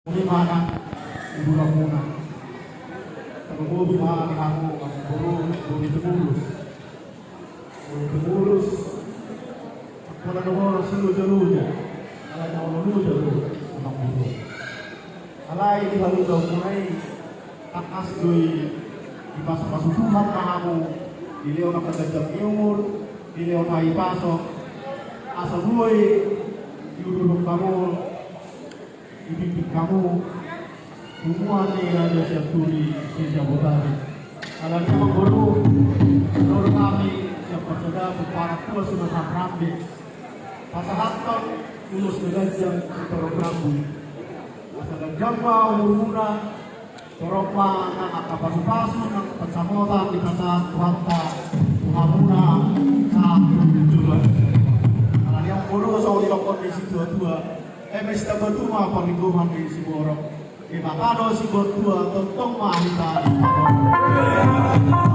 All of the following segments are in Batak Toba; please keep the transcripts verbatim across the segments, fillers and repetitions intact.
Muli ma nang di hamuna. Tarlumobi ma di hamu, hamu boru, boru Tumulus. Boru Tumulus. Pola do boru siloja-loja. Alai na olo loja do, amang boru. Alai di haluaon muna i, tangkas do i dipasu-pasu Tuhan ma hamu, dilehon angka ganjang ni umur, dilehon hahipason, asa boi diurupi hamu, dibimbing hamu, humuan ni Raja Sianturi, Sijabotabek. Alani i amang boru, dohot hami, sian Parsada, Pomparan Tua Sunan Rambe. Pasahathon ulos na ganjang sitorop rambu. Asa ganjang ma umurmuna, torop ma nang angka pasu-pasu, nang pansamotan dipasahat Tuhanta tu hamuna sahat tu joloan. Alani i amang boru, songon didok ni situa-tua, eme sitamba tubu ma parlinggoman ni siborok. Debata do siborok tua, tongtong ma hita.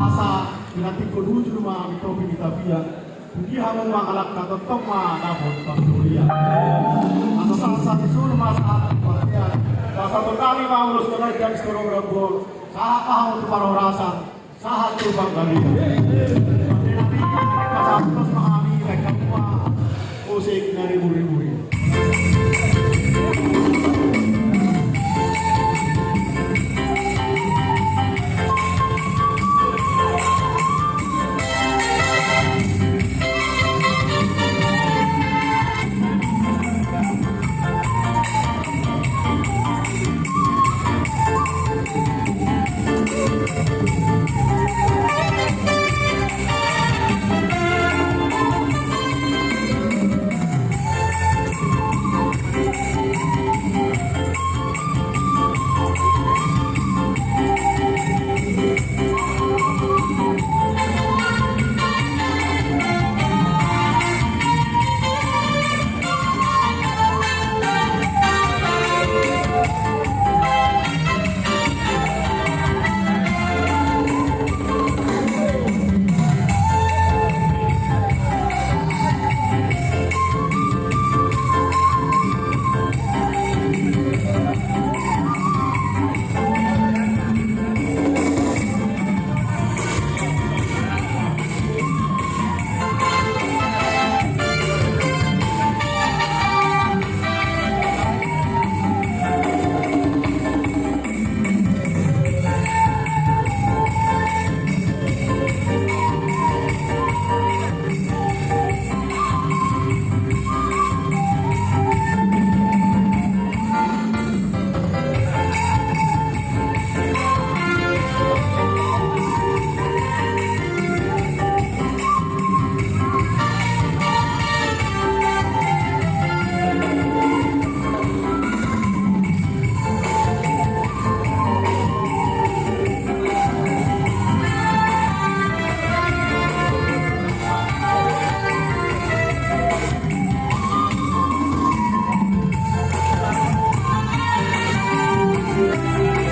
Asa pinantikhon hujur ma di topi ni tapian. Di hamu ma halak na tongtong ma dapot parhurian. Asa sahat-sahat ni solu ma sahat tu bontean. Asa tongtong ma ulos na ganjang sitorop rambu on. Sahat ma hamu tu parhorasan. Sahat tu panggabean. Pasahat ma hami baen hamu ma musik na ribu-ribu.